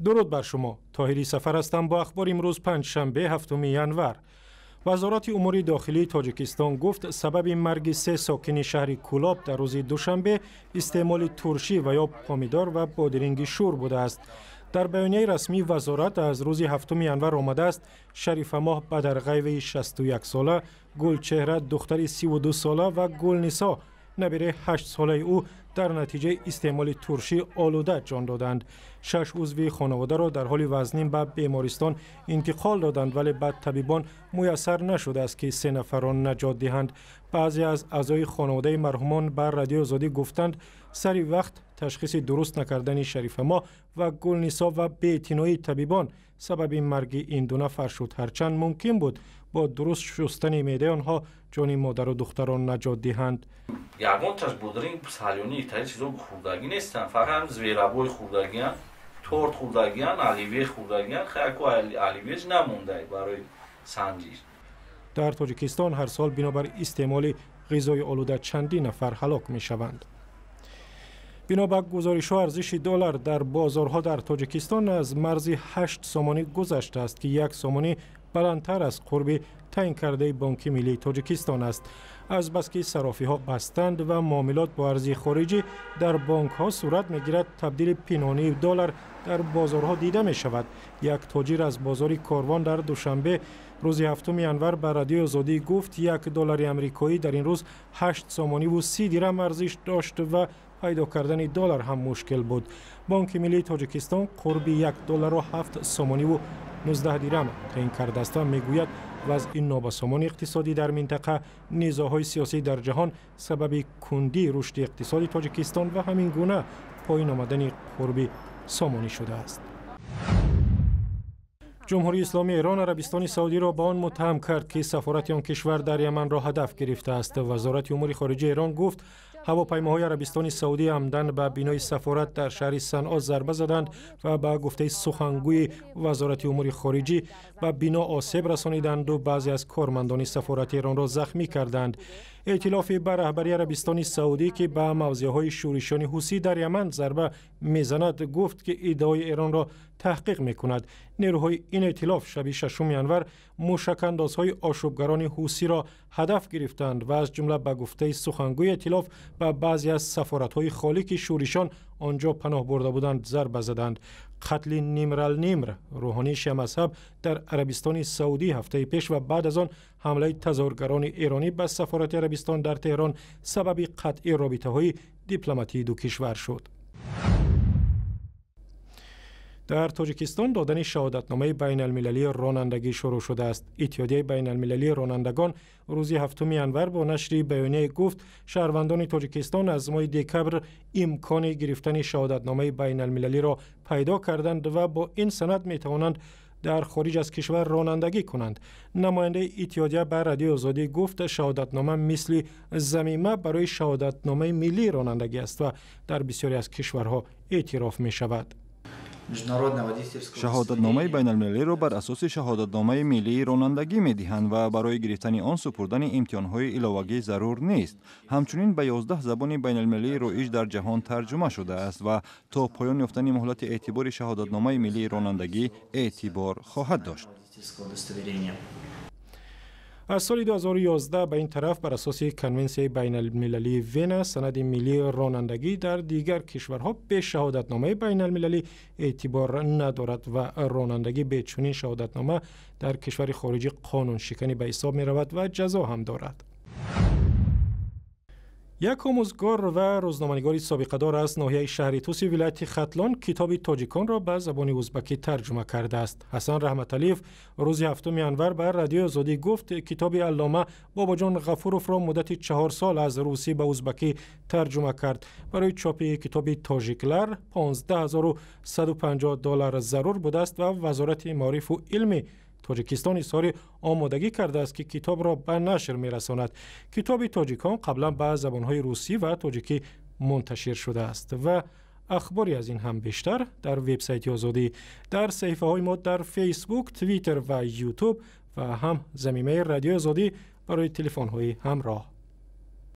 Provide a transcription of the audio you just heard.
Дуруд бар шумо. Тоҳири Сафар ҳастам бо ахбори имрӯз, панҷшанбе, 7 январ. Вазорати умури дохилии Тоҷикистон гуфт, сабаби марги се сокини шаҳри Кӯлоб дар рӯзи душанбе истеъмоли туршӣ ва ё помидор ва бодиринги шӯр будааст. Дар баёнияи расмии вазорат аз рӯзи 7 январ омадааст: Шарифамоҳ Бадарғаеваи 61 сола, Гулчеҳра, духтари 32 сола ва Гулнисо, набираи 8 солаи ӯ, дар натиҷаи истеъмоли туршӣ олуда ҷон доданд. Шаш узви хонаводаро дар ҳоли вазнин ба бемористон интиқол доданд, вале ба табибон муяссар нашудааст, ки се нафарро наҷот диҳанд. Баъзе аз аъзои хонаводаи марҳумон ба Радиои Озодӣ гуфтанд, сари вақт ташхиси дуруст накардани Шарифамоҳ ва Гулнисо ва беэътиноии табибон сабаби марги ин ду нафар шуд, ҳарчанд мумкин буд бо дуруст шустани меъдаи онҳо ҷони модару духтарро наҷот диҳанд. Ягонташ бодринг, салёни, итари чизо хӯрдагӣ нестанд, фақат ҳам зверобой хӯрдагиан, торт хӯрдагиан, оливье хӯрдагиан. Хаяку оливьеш намондай барои санҷиш. Дар Тоҷикистон ҳар сол бинобар истеъмоли ғизои олуда чандин нафар ҳалок мешаванд. Бино ба гузоришҳо, арзиши доллар дар бозорҳо дар Тоҷикистон аз марзи 8 сомонӣ гузаштааст, ки 1 сомонӣ баландтар аз қурби таъин кардаи Бонки миллии Тоҷикистон аст. Азбаски сарофиҳо бастанд ва муомилот бо арзи хориҷӣ дар бонкҳо сурат мегирад, табдили пинҳонии доллар дар бозорҳо дида мешавад. Як тоҷир аз бозори Корвон дар Душанбе рӯзи 7 январ ба Радиои Озодӣ гуфт, 1 доллари амрикоӣ дар ин рӯз 8 сомониву 30 дирам арзиш дошт ва пайдо кардани доллар ҳам мушкил буд. Бонки миллии Тоҷикистон қурби 1 долларро 7 сомониву 19 дирам таъин кардааст ва мегӯяд, вазъи нобасомони иқтисодӣ дар минтақа, низоъҳои сиёсӣ дар ҷаҳон сабаби кундии рушди иқтисоди Тоҷикистон ва ҳамин гуна поин омадани қурби сомонӣ шудааст. Ҷумҳурии Исломии Эрон Арабистони Саудиро ба он муттаҳам кард, ки сафорати он кишвар дар Яманро ҳадаф гирифтааст. Вазорати умури хориҷаи Эрон гуфт, ҳавопаймоҳои Арабистони Саудӣ амдан ба бинои сафорат дар шаҳри Санъо зарба заданд ва ба гуфтаи сухангӯи вазорати умури хориҷӣ, ба бино осеб расониданду баъзе аз кормандони сафорати Эронро захмӣ карданд. Эътилофи ба раҳбарии Арабистони Саудӣ, ки ба мавзеъҳои шӯришиёни ҳусӣ дар Яман зарба мезанад, гуфт, ки иддаои Эронро таҳқиқ мекунад. Нерӯҳои ин эътилоф шаби 6 январ мушакандозҳои ошӯбгарони ҳусиро ҳадаф гирифтанд ва аз ҷумла, ба гуфтаи сухангӯи эътилоф, ба баъзе аз сафоратҳои холӣ, ки шӯришон он ҷо паноҳ бурда буданд, зарба заданд. Қатли Нимр ал-Нимр, рӯҳонии шиамазҳаб дар Арабистони Саудӣ ҳафтаи пеш ва баъд аз он ҳамлаи тазоҳургарони эронӣ ба сафорати Арабистон дар Теҳрон сабаби қатъи робитаҳои дипломатии ду кишвар шуд. Дар Тоҷикистон додани шаҳодатномаи байналмилалии ронандагӣ шурӯъ шудааст. Иттиҳодияи байналмилалии ронандагон рӯзи 7 январ бо нашри баёнияе гуфт, шаҳрвандони Тоҷикистон аз моҳи декабр имкони гирифтани шаҳодатномаи байналмилалиро пайдо карданд ва бо ин санад метавонанд дар хориҷ аз кишвар ронандагӣ кунанд. Намояндаи иттиҳодия ба Радиои Озодӣ гуфт, шаҳодатнома мисли замима барои шаҳодатномаи миллии ронандагӣ аст ва дар бисёре аз кишварҳо эътироф мешавад. Шаҳодатномаи байналмилалиро бар асоси шаҳодатномаи миллии ронандагӣ медиҳанд ва барои гирифтани он супурдани имтиҳонҳои иловагӣ зарур нест. Ҳамчунин ба 11 забони байналмилалии роиҷ дар ҷаҳон тарҷума шудааст ва то поён ёфтани муҳлати эътибори шаҳодатномаи миллии ронандагӣ эътибор хоҳад дошт. Аз соли 2011 ба ин тараф бар асоси Конвенсияи байналмилалии Вена санади миллии ронандагӣ дар дигар кишварҳо бе шаҳодатномаи байналмилалӣ эътибор надорад ва ронандагӣ бе чунин шаҳодатнома дар кишвари хориҷӣ қонуншиканӣ ба ҳисоб меравад ва ҷазо ҳам дорад. Як омӯзгор ва рӯзноманигори собиқадор аз ноҳияи шаҳри Туси вилояти Хатлон китоби тоҷиконро ба забони узбакӣ тарҷума кардааст. Ҳасан Раҳматалиев рӯзи 7 январ ба Радиои Озодӣ гуфт, китоби аллома Бобоҷон Ғафуровро муддати 4 сол аз русӣ ба узбакӣ тарҷума кард. Барои чопи китоби «Tojiklar» 15 150 доллар зарур будааст ва Вазорати маорифу илми Тоҷикистон изҳори омодагӣ кардааст, ки китобро ба нашр мерасонад. Китоби «Тоҷикон» қаблан ба забонҳои русӣ ва тоҷикӣ мунташир шудааст. Ва ахбори аз ин ҳам бештар дар вебсайти Озодӣ, дар саҳифаҳои мо дар Фейсбук, Твиттер ва Ютуб ва ҳам замимаи Радиои Озодӣ барои телефонҳои ҳамроҳ.